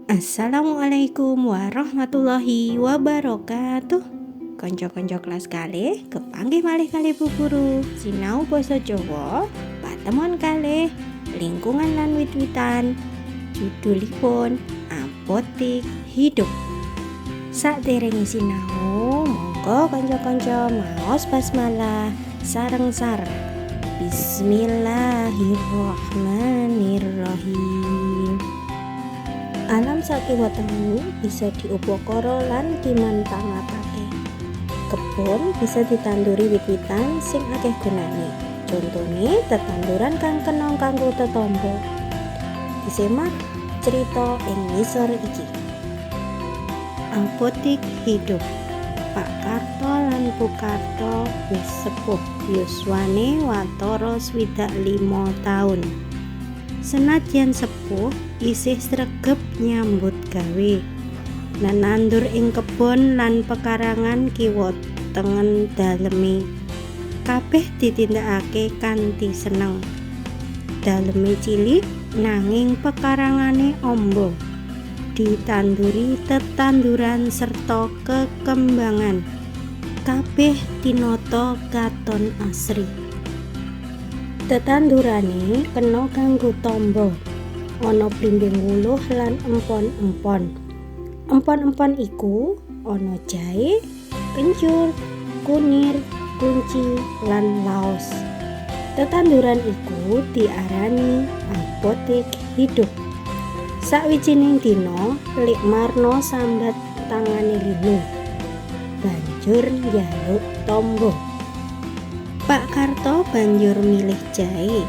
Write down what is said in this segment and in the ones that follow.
Assalamualaikum warahmatullahi wabarakatuh. Kanca-kanca kelas kalih kepanggih malih kalih Bu Guru sinau basa Jawa patemon kalih lingkungan lan wit-witan. Judulipun Apotik Hidup. Sakderenge sinau, monggo kanca-kanca maos basmalah sareng-sareng. Bismillahirrahmanirrahim. Alam sakiwa tengen bisa diupakara lan dimanfaatake. Kebon bisa ditanduri wit-witan sing akeh gunane. Contone tetanduran kang kena kanggo tetombo. Disimak cerita ing ngisor iki. Apotik Hidup. Pak Karto lan Bu Karto wis sepuh, yuswane watara 65 taun. Senadyan sepuh isih sregep nyambut gawe. Nanandur ing kebon lan pekarangan kiwa tengen daleme. Kabeh ditindakake kanthi seneng. Daleme cilik nanging pekarangane amba. Ditanduri tetanduran serta kekembangan. Kabeh tinata katon asri. Tetandurane kena kanggo tamba. Ana blimbing wuluh lan empon-empon. Empon-empon iku ana jahe, kencur, kunir, kunci, lan laos. Tetanduran iku diarani apotik hidup. Sawijining dina, Lik Marno sambat tangane linu. Banjur njaluk tamba. Pak Karto banjur milih jahe.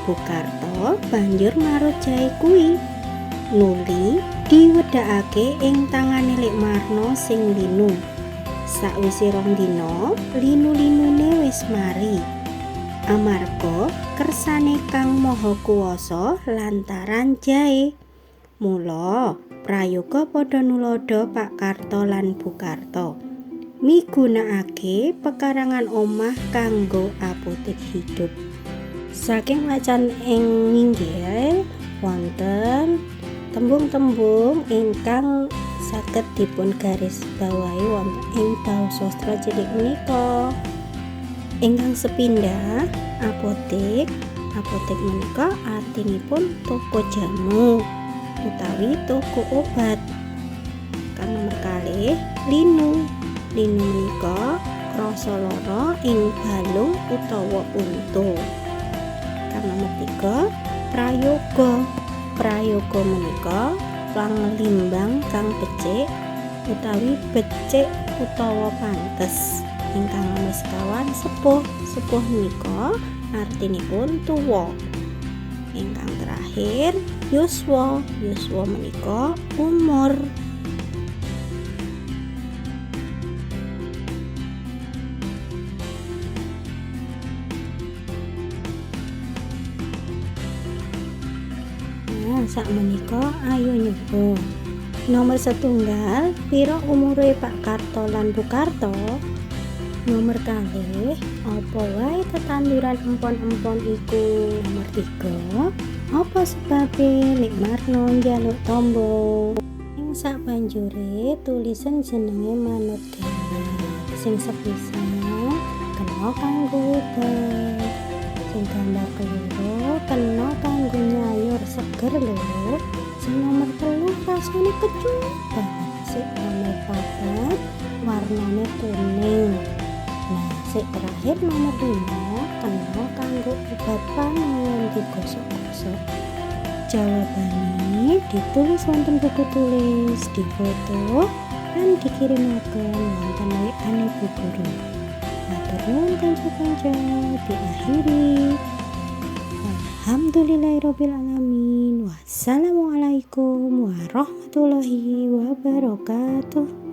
Bu Karto banjur marut jahe kuwi. Nuli diwedhakake ing tangane Lik Marno sing linu. Sakwise rong dina, linu-linune wis mari. Amarga kersane Kang Maha Kuwasa lantaran jahe. Mula prayoga padha nuladha Pak Karto lan Bu Karto. Migunakake pekarangan omah kanggo apotik hidup. Saking wacan ing nginggil wonten tembung-tembung ingkang saged dipun garis bawahi wonten ing bausastra cilik menika. Ingkang sepindah apotik. Apotik menika artinipun toko jamu utawi toko obat. Kang nomer kalih linu. Linu menika krasa lara ing balung utawa untu. Kang nomer 3 prayoga. Prayoga menika panglimbang kang becik utawi becik utawa pantes. Ingkang nomer sekawan sepuh. Sepuh menika artinipun tuwa. Ingkang terakhir yuswa. Yuswa menika umur. Nah, sakmenika ayo nyoba. Nomor setunggal, pira umure Pak Karto lan Bu Karto? Nomor kalih, apa wae tetanduran empon-empon iku? Nomor 3, apa sebabe Lik Marno njaluk tamba? Ing sabanjure tulisan jenenge manut gambar. Sing sepisan kena kanggo obat. Sing gambar keloro kena kanggo nyayur seger lho. Sing nomor 3 rasane kecut banget. Sing nomor 4 warnane kuning. Nah, sing terakhir nomor 5 kena kanggo obat panen digosok-gosok. Jawabane ditulis wonten buku tulis, difoto, lan dikirimaken wonten WA-ne Bu Guru. Matur nuwun kanca-kanca, diakhiri. Alhamdulillahirabbil alamin. Wassalamualaikum warahmatullahi wabarakatuh.